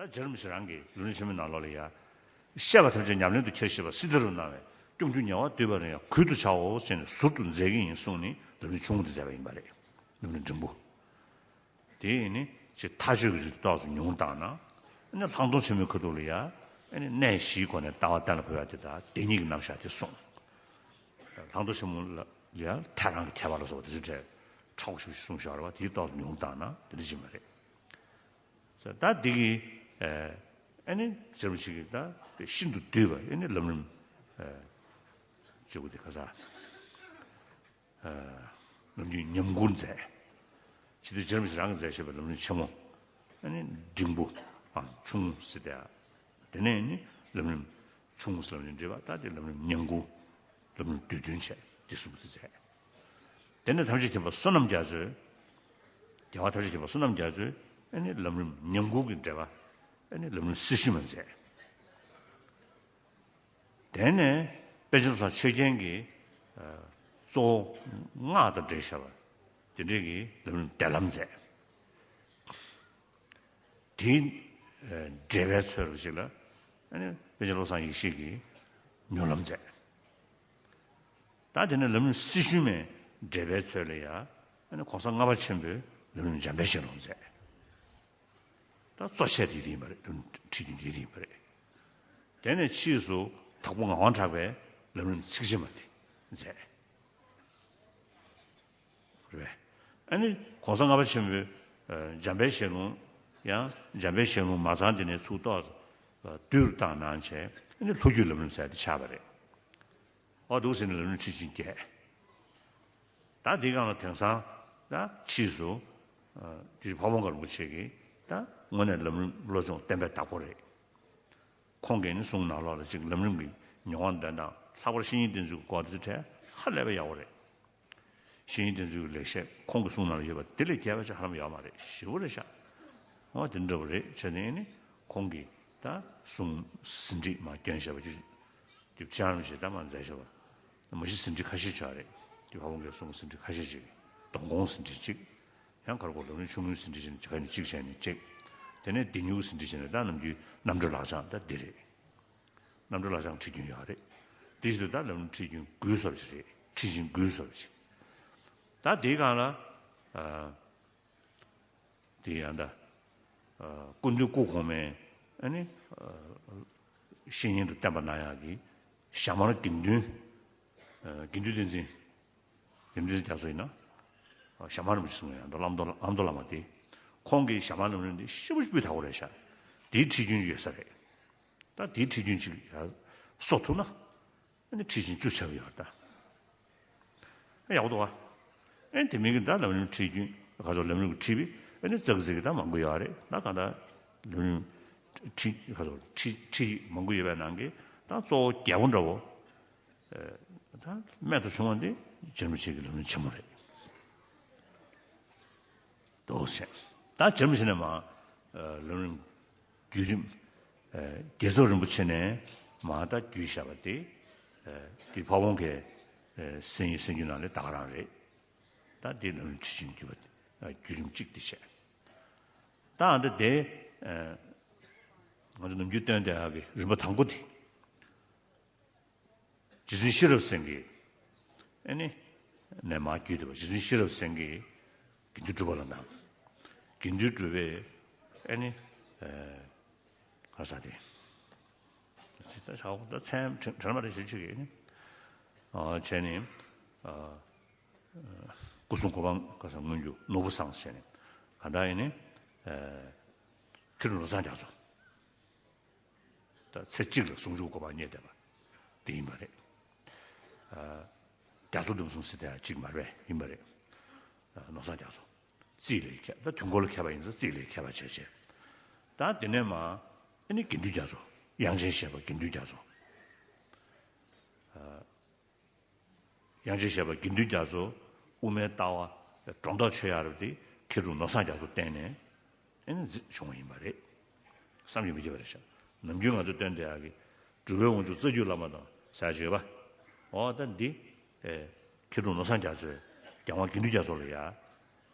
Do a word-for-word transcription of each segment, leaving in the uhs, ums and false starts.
ད་རྗེ་རིན་པོ་ཆེ་རང་གིས་ལམ་རིམ་ཆེན་མོའི་ནང་ལོགས་ལ་ཡ། བཤད་པ་ཐམས་ཅད་ཉམས་ལེན་དུ་འཁྱེར་ཤེས་པ་སྲིད་མཐའ་རུ་སྣང་བས། སྐྱོང་རྒྱུ་ཉེ་བར་འདུས་པ་རེ་ཡང་གུད་དུ་བྱའོ་ཞེས་ནས་ཟུར་དུ་མཛད་ཀྱི་ཡིན་གསུངས་ནས་ལམ་རིམ་ཆུང་ངུ་འདི་མཛད་པ་ཡིན་པ་རེད། ལམ་རིམ་འབྲིང་པོ། དེ་ཡིན་ནི་ཅིག་མཐའ་དཔྱོད་ཀྱི་རིགས་ཏོག་ཙམ་ཉུང་བཏང་ན། ཨ་ནི་ལྷག་མཐོང་ཆེན་མོའི་ཁ་ཐུག་ལ་ཡ། ཨ་ནི་གནས་བཞིའི་སྒོ་ནས་ལྟ་བ་གཏན་ལ་ཕབ་ཡ་དེ་དང་བདེན་གཉིས་ཀྱི་རྣམ་གཞག་དེ་གསུངས། ལྷག་མཐོང་ཆེན་མོ་ལ་ཡ་ཐལ་རང་གི་ཁྱད་པར་ལ་སོགས་པ་དེ་ཚོའི་གྲས་ཕྲ་བོ་ཞིག་གསུངས་བཞག་རེད་བ། དེ་ཏོག་ཙམ་ཉུང་བཏང་ན་དེ་འདྲ་ཅིག་མ་རེད། ད་འདི་གི་ཨ་ནི་རྗེ་རིན་པོ་ཆེ་གིས་ད་ཤིན་ཏུ་བསྡུས་པ་ཨ་ནི་ལམ་རིམ་ཨ་བཅུ་དགུ་དེ་ག་ས་ཨ་ནམ་རྒྱུན་ཉམས་མགུར་མཛད། ཕྱི་དུས་རྗེ་རིན་པོ་ཆེ་རང་གིས་མཛད་བཞག་པའི་ལམ་རིམ་ཆེན་མོ་ཨ་ནི་འབྲིང་པོའམ་ཆུང་ངུ་ཟེར་ཏེ། དེ་ནས་ནི་ལམ་རིམ་ཆུང་ངུ་ཟེར་ལམ་རིམ་འབྲིང་བ། ད་དེ་ལམ་རིམ་ཉམས་མགུར། ལམ་རིམ་བསྡུས་དོན་བྱས་འདི་གསུམ་དུ་མཛད། དེ་ནས་ཐམས་ཅད་མཁྱེན་པ་བསོད་ནམས་རྒྱ་མཚོས། རྒྱལ་བ་ཐམས་ཅད་མཁྱེན་པ་བསོད་ནམས་རྒྱ་མཚོས་ཨ་ནི་ལམ་རིམ་ཉམས་མགུར་གྱི་འགྲེལ་པ་ཨ་ནི་ལམ་རིམ་སྲི་ཞུ་མ་མཛད། དེ་ནས་པཎ་ཆེན་བློ་བཟང་ཆོས་རྒྱན་གྱིས་ཨ་གཙོ་བོ་སྔགས་དང་འབྲེལ་བཞག་པ་དེ་འདྲའི་གི་ལམ་རིམ་བདེ་ལམ་མཛད། དེའི་ཨ་འགྲེལ་པའི་ཚུལ་ལ་ཅིག་ལ་ཨ་ནི་པཎ་ཆེན་བློ་བཟང་ཡེ་ཤེས་ཀྱིས་མྱུར་ལམ་མཛད། ད་དེ་ནས་ལམ་རིམ་སྲི་ཞུ་མའི་འགྲེལ་པའི་ཚུལ་ལ་ཡ་ཨ་ནི་གོང་ས་ལྔ་པ་ཆེན་པོས་ལམ་རིམ་འཇམ་དཔལ་ཞལ་ལུང་མཛད། ད་གཙོ་ཆེ་དེ་དེ་ཡིན་པ་རེད། ཁྲིད་རྒྱུན་དེ་དེ་ཡིན་པ་རེད། དེ་ནས་ཕྱིས་སུ་དྭགས་པོ་ངག་དབང་གྲགས་པས་ལམ་རིམ་ཚིགས་བཅད་མ་དེ་མཛད། རེད། ཨ་ནི་གོང་ས་ལྔ་པ་ཆེན་པོའི་ཨ་འཇམ་དཔལ་ཞལ་ལུང་ཡང་འཇམ་དཔལ་ཞལ་ལུང་མ་ཚང་དེ་ནས་ཚུར་ཏོག་ཙམ་བསྡུས་བཏང་གནང་བྱས། ཨ་ནི་ལྷོ་རྒྱུད་ལམ་རིམ་ཟེར་དེ་ཆགས་པ་རེད། ཨོ་འདུག་ཟེར་ནས་ལམ་རིམ་ཁྲིད་ཆེན་བརྒྱད། ད་འདི་སྒང་ལ་དེང་སང་ད་ཕྱིས་སུ་ཨ་རྗེ་འཕགས་པ་དཀར་པོ་ཆེ་གིས་ད་དངོས་གནས་ལམ་རིམ་བློ་སྦྱོང་བསྟན་པའི་བདག་པོ་རེད། ཁོང་གིས་ནི་གསུང་ནང་ལོགས་ལ་ཅིག་ལམ་རིམ་གྱི་མྱོང་བ་འདོན་སྟངས། ལྷག་པར་བཤེས་གཉེན་བསྟེན་ཚུལ་གྱི་སྐོར་དེ་ཚོའི་གྲས་ཧ་ལས་པ་ཡག་པོ་རེད། བཤེས་གཉེན་བསྟེན་ཚུལ་གྱི་ལེགས་བཤད་ཁོང་གི་གསུང་ནང་ལ་ཡོད་པ་དེ་ལས་རྒྱས་པ་ཅིག་ཧ་ལམ་ཡོད་མ་རེད། ཞེ་པོ་རེད་ཤག་འོ་དེ་འདྲ་པོ་རེད། བྱས་ནས་ནི་ཁོང་གིས་ད་གསུང་ཟིན་བྲིས་མར་བསྐྱོན་བཞག་པ་ཅིག་དེ་ཅང་རིན་པོ་ཆེས་ད་མར་མཛད་བཞག་པ། མ་གཞི་ཟིན་བྲིས་ཁ་ཤས་ཆགས་རེད། རྗེ་འཕགས་པ་དཀར་པོའི་གསུང་ཟིན་བྲིས་ཁ་ཤས་ཅིག་སྡོམ་སྐོང་ཟིན་བྲིས་གཅིག་ཡང་ཁར་ཁོ་ལམ་རིམ་ཆུང་ངུའི་ཟིན་བྲིས་བྱས་ནས་ག་ནས་གཅིག་བྱས་ནས་གཅིག་དེ་ནས་བདེ་སྨྱུག་ཟིན་བྲིས་བྱས་ནས་ད་ནམ་རྒྱུན་རྣམ་གྲོལ་ལག་བཅངས་ད་འདི་རེད། རྣམ་གྲོལ་ལག་བཅངས་ཁྲིད་རྒྱུན་ཡོད་རེད། དེ་བཞིན་དུ་ད་ལམ་རིམ་ཁྲིད་རྒྱུན་དགུའི་སོར་ཅིག་རེད། ཁྲིད་ཆེན་དགུའི་སོར་ཅིག་ད་དེའི་སྒང་ལ་ཨ་དེ་ཡང་ད་ཨ་སྐུ་མདུན་སྐུ་གོང་མའི་ཨ་ནི་ཨ་བཤེས་གཉེན་དུ་བསྟེན་པ་གནང་ཡག་གི་ཞྭ་དམར་དགེ་འདུན། ཨ་དགེ་འདུན་བསྟན་འཛིན། དགེ་འདུན་རྒྱ་མཚོ་ཡིན་ན། ཞྭ་དམར་རིན་པོ་ཆེ་གསུང་ཡང་འདུག་ལམ་མདོ་ལམ་མདོ་བླ་མ་དེ། ཁོང་གིས་ཞྭ་དམར་ལམ་རིམ་འདི་ཞེ་པོ་ཅིག་སྤུས་དག་པོ་རེད་ཤག་དེའི་ཁྲིད་རྒྱུན་ཡོད་ས་རེད། ད་དེའི་ཁྲིད་རྒྱུན་ཅིག་ཡར་གསོ་ཐུབ་ན། ཨ་ནི་ཁྲིད་ཆེན་བཅུ་ཆགས་ཀྱི་ཡོད་རེད་ད། ཨ་ཡག་པོ་འདུག་བ། ཨ་ནི་དེ་མིན་གྱི་ད་ལམ་རིམ་ཁྲིད་རྒྱུན་ག་ཚོད་ལམ་རིམ་གྱི་ཁྲིད་པའི་ཨ་ནི་ཙག་ཙིག་གི་ད་མང་པོ་ཡོད་རེད། ད་ག་ད་ལམ་རིམ་ཁྲིད་ག་ཚོད་ཁྲིད་ཁྲིད་མང་པོ་ཡོད་པའི་ནང་གི་ད་གཙོ་བོ་རྒྱས་པོ་འདྲ་བོ། ད་རྨད་དུ་བྱུང་བ་འདི་རྗེ་རིན་པོ་ཆེ་གི་ལམ་རིམ་ཆེན་མོ་རེད། འདུག་ཟེར། ད་རྗེ་རིན་པོ་ཆེ་ནས་མར་ལམ་རིམ་བརྒྱུད་རིམ། རྒྱལ་ཚབ་རིན་པོ་ཆེ་ནས་མར་ད་བརྒྱུད་བཞག་པ་དེ། འདི་འཕགས་པ་དཀར་པོའི་གསན་ཡིག་གསན་རྒྱུན་ནང་ལ་ད་ག་རང་རེད། ད་འདི་ལམ་རིམ་ཁྲིད་ཆེན་བརྒྱུད་པ་བརྒྱུད་རིམ་གཅིག་དེ་བྱས། ད་ཨ་འདི་དེ་ང་ཚོ་ནམ་རྒྱུན་སྟོན་བསྡད་ཡག་གི་རིམ་པ་དང་པོ་དེ། རྗེ་བཙུན་ཤེས་རབ་སེང་གེ་ཨ་ནི་ནས་མར་བརྒྱུད་བསྡད་པ། རྗེ་བཙུན་ཤེས་རབ་སེང་གེས་དགེ་འདུན་གྲུབ་པ་ལ་གནང་། དགེ་འདུན་གྲུབ་པས་ཨ་ནི་ག་ས་དེ་ད་ཆ་ད་མཚན་དྲན་མ་རེད་ཞེས་བྱས་ཀྱི་ཨ་ནི་བྱས་ནས་སྐུ་གསུང་གོ་འཕང་ག་ས་མངོན་གྱུར་ནོར་བུ་བཟང་ཟེར་ནས་ག་ད་ཨ་ནི་མཁས་གྲུབ་ནོར་བཟང་རྒྱ་མཚོ། ད་ཚེ་གཅིག་ལ་ཟུང་འཇུག་གོ་འཕང་བརྙེས་བསྡད་པ་དེ་ཡིན་པ་རེད། ཨ་རྒྱ་མཚོ་ལྡེའུ་བཙན་ཟེར་དེ་ཡང་གཅིག་མ་རེད་པས་ཡིན་པ་རེད། ཨ་ནོར་བཟང་རྒྱ་མཚོ། རྩིས་ལས་མཁས་ད་དུས་འཁོར་ལ་མཁས་པ་ཡིན་ཙང་རྩིས་ལས་མཁས་པ་བྱས་བྱས། ད་དེ་ནས་མར་ཨ་ནི་དགེ་འདུན་རྒྱ་མཚོ། དབྱངས་ཅན་བཞད་པ་དགེ་འདུན་རྒྱ་མཚོ། དབྱངས་ཅན་བཞད་པ་དགེ་འདུན་རྒྱ་མཚོ་དབུ་མའི་ལྟ་བ་སྒྲོ་འདོགས་ཆོད་ཡག་རབ་དེ་མཁས་གྲུབ་ནོར་བཟང་རྒྱ་མཚོ་བསྟེན་ནས་ཨེ་ནི་མཛད་བྱུང་བ་ཡིན་པ་རེད། བསམ་གྱིས་མི་ཁྱབ་པ་རེད་ཤག་ནམ་རྒྱུན་ང་ཚོ་སྟོན་བསྡད་ཡག་གི་འགྲོ་བའི་དབང་ཕྱུག་རྩ་བརྒྱུད་བླ་མ་དང་ཟེར་ཡག་ཅིག་ཡོད་པ། འོ་ད་འདི་ཨེ་མཁས་གྲུབ་ནོར་བཟང་རྒྱ་མཚོས་རྒྱལ་དབང་དགེ་འདུན་རྒྱ་མཚོ་ལ་ཡ་ཨ་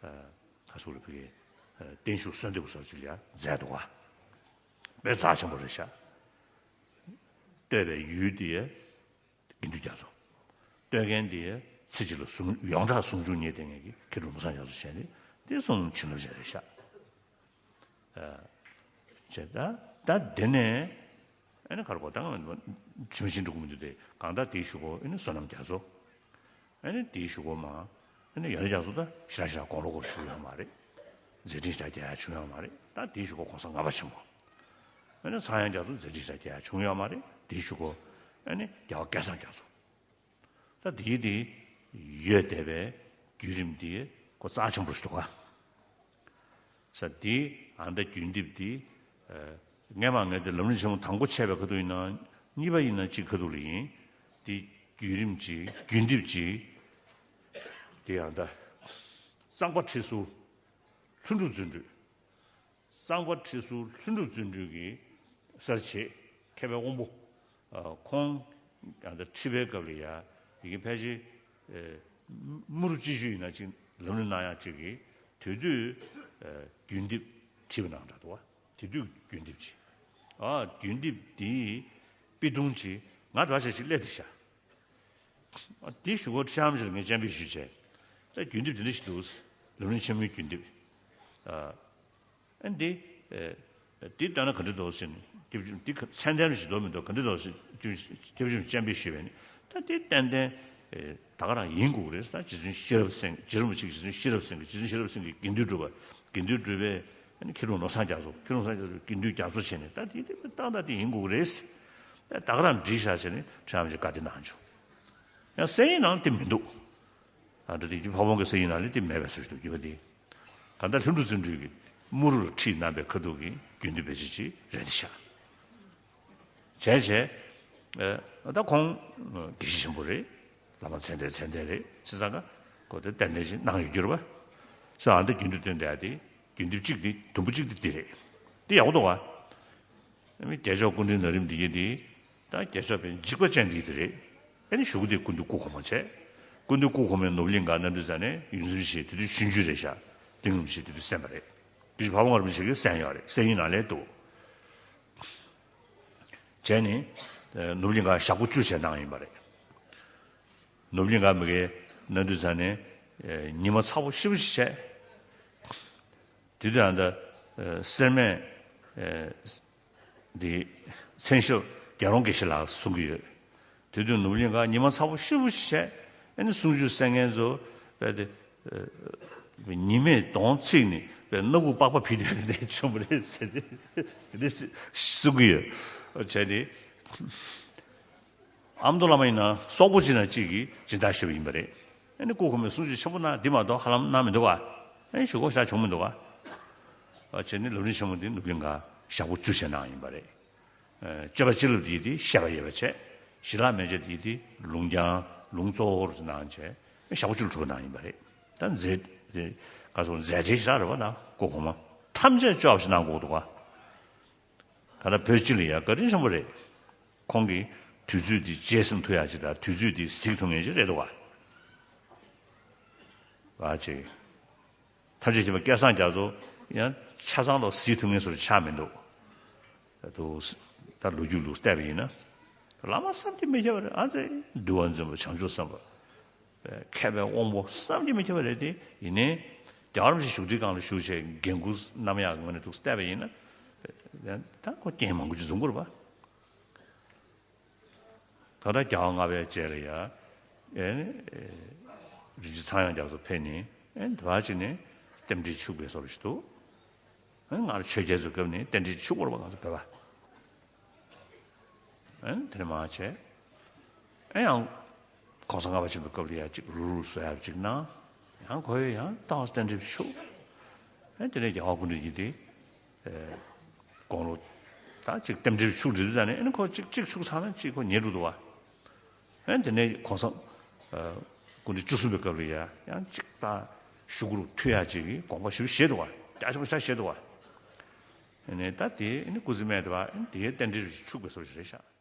ག་ཟེར་དགོས་རེད། བོད་ཀྱི་ཨ་བརྟན་བཞུགས་གསོལ་འདེབས་སོགས་ཅིག་ལ་ཡ་མཛད་འདུག་ག་དཔེ་རྩ་ཆེན་པོ་རེད་ཤག། བསྟོད་པའི་ཡུལ་དེ་དགེ་འདུན་རྒྱ་མཚོ། བསྟོད་མཁན་དེ་ཚེ་གཅིག་ལ་ཟུང་ཡོངས་གྲགས་ཟུང་འཇུག་བརྙེས་བསྡད་མཁན་གྱི་མཁས་གྲུབ་ནོར་བཟང་རྒྱ་མཚོ་བྱས་ཏེ་དེ་གསུང་བྱིན་རླབས་ཅན་རེད་ཤག། བྱས་ད་ད་དེ་ནས་ཨ་ནི་ག་རེ་གོ་ད་ང་ཇི་མ་ཇི་བཞིན་འགྲོ་གི་མི་འདུག་སྟེ། གང་ལྟར་དེའི་གཞུག་གུ་ཨ་ནི་བསོད་ནམས་རྒྱ་མཚོ། ཨ་ནི་དེའི་གཞུག་གུ་མ་ཨ་ནི་ཡོན་ཏན་རྒྱ་མཚོ་ད་ཞེ་དྲག་ཞེ་དྲག་དགུང་ལོ་འཁོར་བཞུགས་ཡོད་མ་རེད། མཛད་འཕྲིན་ཞེ་དྲག་རྒྱས་ཡ་བྱུང་ཡོད་མ་རེད། ད་དེའི་གཞུག་གུ་གོང་ས་ལྔ་པ་ཆེན་པོ། ཨ་ནི་ཚངས་དབྱངས་རྒྱ་མཚོ་མཛད་འཕྲིན་ཞེ་དྲག་རྒྱས་ཡ་བྱུང་ཡོད་མ་རེད། དེའི་གཞུག་གུ་ཨ་ནི་རྒྱལ་བ་སྐལ་བཟང་རྒྱ་མཚོ། ད་དེའི་དེ་ཡོད་བསྡད་པའི་བརྒྱུད་རིམ་དེ་གོ་རྩ་ཆེན་པོ་ཞིག་འདུག་ག། ས་དེ་ཨ་མདའ་བརྒྱུད་འདེབས་དེ་ཨ་སྔས་མ་ངས་དེ་ལམ་རིམ་ཆེན་མོ་དང་པོ་ཆད་པའི་ཁ་ཐུག་ཡིན་ན་གཉིས་པ་ཡིན་ན་གཅིག་ཁ་ཐུག་ལ་ཡིན། དེ་བརྒྱུད་རིམ་གཅིག་བརྒྱུད་འདེབས་གཅིག་དེ་ཨ་མདའ་གཙང་པ་ཁྲི་ཟུར་ལྷུན་གྲུབ་བརྩོན་འགྲུས། གཙང་པ་ཁྲི་ཟུར་ལྷུན་གྲུབ་བརྩོན་འགྲུས་ཀྱི་གསལ་བྱེད་མཁས་པའི་དབང་པོ། ཨ་ཁོང་ཨ་ད་ཁྲི་པའི་སྐབས་ལ་ཡ་ཡི་གེ་ཕལ་ཆེར་ཨེ་དམུ་རུ་སྤྱི་ཞུ་ཡིན་ན་ཅིག་ལམ་ལུགས་གནང་ཡག་ཅིག་གི་དེ་དུས་ཨེ་བརྒྱུད་འདེབས་བྲིས་པ་གནང་འདྲ་འདུག་བ། དེ་དུས་བརྒྱུད་འདེབས་ཅིག་ཨ་བརྒྱུད་འདེབས་འདིའི་དཔེ་ཐུང་ཅིག་ང་འདྲ་བ་ཞིག་སླེབས་ཏེ་ཤག། དེའི་གཞུག་གུ་ཁྲི་ཨ་མ་ཞིག་ལ་ངས་སྤྱན་འབུལ་ཞུས་བྱས། ད་བརྒྱུད་འདེབས་དེ་འདྲ་ཞིག་འདུག། ལམ་རིམ་ཆེན་མོའི་བརྒྱུད་འདེབས། ཨ་འདི་ཨ་འདི་ལྟ་ན་ག་འདྲ་འདུག་ཟེར་ནས་སྐྱབས་འཇུག་འདི་ག་ཚད་ལྡན་ཞིག་འདུག་མི་འདུག་ག་འདྲ་འདུག་ཟེར་སྐྱབས་འཇུག་སྐྱབས་འཇུག་སྤྱན་འབུལ་ཞུས་པས་ནི་ད་འདི་ཏན་ཏན་ད་ག་རང་ཡིན་དགོས་ཀྱི་རེད། ད་རྗེ་བཙུན་ཤེས་རབ་སེང་རྗེ་རིན་པོ་ཆེ་རྗེ་བཙུན་ཤེས་རབ་སེང་གེ་རྗེ་བཙུན་ཤེས་རབ་སེང་གེ་དགེ་འདུན་གྲུབ་པ་དགེ་འདུན་གྲུབ་པའི་ཨ་ནི་མཁས་གྲུབ་ནོར་བཟང་རྒྱ་མཚོ་མཁས་གྲུབ་ནོར་བཟང་རྒྱ་མཚོ་དགེ་འདུན་རྒྱ་མཚོ་བྱས་ནས་ད་དེ་དེ་ཏག་ཏག་དེ་ཡིན་དགོས་ཀྱི་རེད། ད་ག་རང་བྲིས་བཞག་བྱས་ནས་ཁྲི་ཨ་མ་ཞིག་བཀའ་དེ་གནང་བྱུང་། ཡང་གསན་ཡིག་ནང་ལ་དེ་མི་འདུག། ཨ་འདྲ་དེ་རྒྱུ་ཕ་བོང་གི་གསན་ཡིག་ནང་ལ་དེ་མེད་པའི་བཟོ་ཞིག་འདུག་རྒྱུ་བ་དེ། གང་ལྟར་ལྷུན་གྲུབ་བརྩོན་འགྲུས་ཀྱིས་དམུ་རུར་ཁྲིད་གནང་པའི་ཁ་ཐུག་གི་རྒྱུན་དུ་བེད་སྤྱོད་ཅིག་རེད་དེ་ཤག། བྱས་བྱས། ཨ་ད་ཁོང་དགེ་བཤེས་ཆེན་པོ་རེད། བླ་མ་ཚད་ལྡན་ཚད་ལྡན་རེད། བྱས་ཙང་ཀ་ཁོ་དེ་ཏན་ཏན་ཞིག་གནང་ཡོད་རྒྱུ་རེད་པ། ས་ཨ་འདི་རྒྱུན་དུ་བཏོན་བསྡད་ཡ་དེ་རྒྱུན་དུ་གཅིག་དེ་དུམ་བུ་གཅིག་དེ་དེ་རེད། དེ་ཡག་པོ་འདུག་བ། ཨ་ནི་རྒྱལ་མཆོག་སྐུ་ཕྲེང་ན་རིམ་འདི་གི་དེ་ད་རྒྱལ་མཆོག་པའི་འཇིགས་པ་ཅན་འདི་དེ་རེད། ཨ་ནི་གཞུག་གུ་དེ་སྐུ་མདུན་སྐུ་གོང་མ་བྱས། སྐུ་མདུན་སྐུ་གོང་མའི་ནོར་བུ་གླིང་ག་གནམ་གྲུ་ས་ནས་ཡུམ་ཟུར་ཞིག་དེ་དུས་ཆུང་ཆུང་རེད་ཤག། གླིང་རིན་པོ་ཆེ་དེ་དུས་གསན་པ་རེད། དེ་བཞིན་འཕགས་པ་ལྔ་རིན་པོ་ཆེ་གིས་གསན་ཡོད་རེད། གསན་ཡིག་ནང་ལས་འདུག། བྱས་ནས་ནོར་བུ་གླིང་ག་ཞག་པོ་བཅུ་བྱས་གནང་ཡིན་པ་རེད། ནོར་བུ་གླིང་ག་མི་གའི་གནམ་གྲུ་ས་ནས་ཉི་མ་ཚ་པོ་ཤི་བོ་ཞིག་བྱས། དེ་དུས་ཨ་ད་སེར་སྨད་འདི་མཚན་ཞབས་རྒྱལ་རོང་དགེ་བཤེས་ལགས་གསུང་གི་ཡོད། དེ་དུས་ནོར་བུ་གླིང་ག་ཉི་མ་ཚ་པོ་ཤི་བོ་ཞིག་བྱས། ཨ་ནི་གསུང་ཆོས་གསན་མཁན་ཚོ་དཔེ་དེ་ཉི་མས་གདོང་ཚིག་ནས་དཔེ་སྣ་ཁུག་པགས་པ་ཕིག་དེ་ནས་བྱུང་བ་རེད་ཟེར་ཏེ་དེ་འདྲ་གསུང་གི་ཡོད། བྱས་ཏེ། ཨ་མདོ་བླ་མ་ཡིན་ན་སོག་པོ་གཅིག་ན་གཅིག་གིས་སྦྱིན་བདག་ཞུས་པ་ཡིན་པ་རེད། ཨ་ནི་སྐུ་གོང་མས་གསུང་ཆོས་ཆེན་པོ་གནང་འདི་མ་གཏོགས་ཧ་ལམ་གནང་མི་འདུག་ག། ཨ་ནི་ཞུ་སྒོ་ཞག་བྱུང་མི་འདུག་ག། བྱས་ནས་ལམ་རིམ་ཆེན་མོ་འདི་ནོར་བུ་གླིང་ག་ཞག་པོ་བཅུ་བྱས་གནང་ཡིན་པ་རེད། སྤྱོད་པ་སྤྱི་བསླབ་འདི་དེ་བཤད་པ་ཡོད་པ་བྱས། ཞི་ལྷག་མན་ཆད་འདི་དེ་ལུང་རྐྱང་ལུང་གཙོ་བོར་གནང་བྱས་ཞག་པོ་བཅུ་ལ་གྲུབ་པ་གནང་ཡིན་པ་རེད། ད་མཛད་དེ་ག་སོང་མཛད་འཕྲིན་ཞིག་རེད་པ། ད་སྐུ་གོང་མ་ཐམས་ཅད་ལྕོགས་པ་ཞིག་གནང་དགོས་འདུག་ག། ད་ལྟ་བོད་སྤྱི་ལ་ཡང་བཀའ་དྲིན་ཆེན་པོ་རེད། ཁོང་གིས་དུས་ཚོད་འདི་རྗེས་ཟིན་ཐུབ་ཡག་ཅིག་དང་དུས་ཚོད་འདི་གཟིགས་ཐུབ་མཁན་ཅིག་རེད་འདུག་བ། བ་ཅིག། ཐམས་ཅད་མཁྱེན་པ་སྐལ་བཟང་རྒྱ་མཚོ་ཡང་ཆ་ཚང་ལོ་གཟིགས་ཐུབ་མཁན་བཟོ་ཆགས་མི་འདུག། ད་དུ་ད་ལོ་རྒྱུས་ལུགས་བལྟས་པ་ཡིན་ན། བླ་མ་བསམ་གྱིས་མི་ཁྱབ་པ་རེད། ཨ་ཙི་འདུལ་བ་འཛིན་པ་བྱང་ཆུབ་སེམས་དཔའ། མཁས་པའི་དབང་པོ་བསམ་གྱིས་མི་ཁྱབ་པ་རེད་དེ། ཡིན་ནའི་རྒྱལ་བ་རིན་པོ་ཆེ་བཞུགས་ཁྲིའི་སྒང་ལ་བཞུགས་བྱས་འགན་ཁུར་བསྣམས་ཡག་གི་ངོས་ནས་འདུག་བལྟས་པ་ཡིན་ན། ད་ཁོ་རྐྱེན་མང་པོ་ཅིག་བཟུང་དགོས་རེད་པ། ད་ལྟ་རྒྱལ་བ་ལྔ་པའི་རྗེས་ལ་ཡ། ཨེ་ནི། རིན་ཆེན་ཚངས་དབྱངས་རྒྱ་མཚོ་ཕེབས་ནས་ཨེ་ནི་དེ་བ་ཅིག་ནས་རྟེན་འབྲེལ་འཆུག་པའི་བཟོ་འདྲ་ཞིག་འདུག། ཨེ་ང་རང་ཆོས་རྒྱལ་ཚོའི་སྐབས་ནས་རྟེན་འབྲེལ་འཆུག་པ་རེད་པ། ང་ཚོ་བོད་པ། ཨེ་དེ་ནས་མར་བྱས། ཨེ་ཡང་གོང་ས་ལྔ་པ་ཆེན་པོའི་སྐབས་ལ་ཡང་ཅིག་རུག་རུག་བཟོ་ཡག་ཅིག་གནང་། ཡང་ཁོས་ཡང་ཏང་རྟེན་འབྲེལ་འཆུག། ཨེ་དེ་ནས་རྒྱལ་བ་སྐུ་ཕྲེང་གཉིས་དེ། ཨེ་དགུང་ལོ་ད་ཅིག་རྟེན་འབྲེལ་འཆུག་འགྲིག་དུས་ཙ་ནས་ཨེ་ནི་ཁོ་ཅིག་ཅིག་འཆུག་ཚར་ན་ཅིག་ཁོ་ཉལ་འགྲོ་འདུག་བ། ཨེ་དེ་ནས་གོང་ས་ཨེ་སྐུ་ཕྲེང་བཅུ་གསུམ་པའི་སྐབས་ལ་ཡང་ཡང་ཅིག་ད་ཤུ་གུ་རུ་ཐུག་ཡག་ཅིག་གི་དགོངས་པ་ཞེ་པོ་བཞེས་འདུག་བ། རྒྱ་ཆེན་པོ་ཞེ་དྲག་བཞེས་འདུག་བ། ཨེ་ནས་ད་དེ་ཨེ་ནི་སྐུ་ཚེ་སྨད་དེ་བ་ཨེ་ནི་དེའི་རྟེན་འབྲེལ་འཆུག་པའི་བཟོ་ཞིག་རེད་ཤག།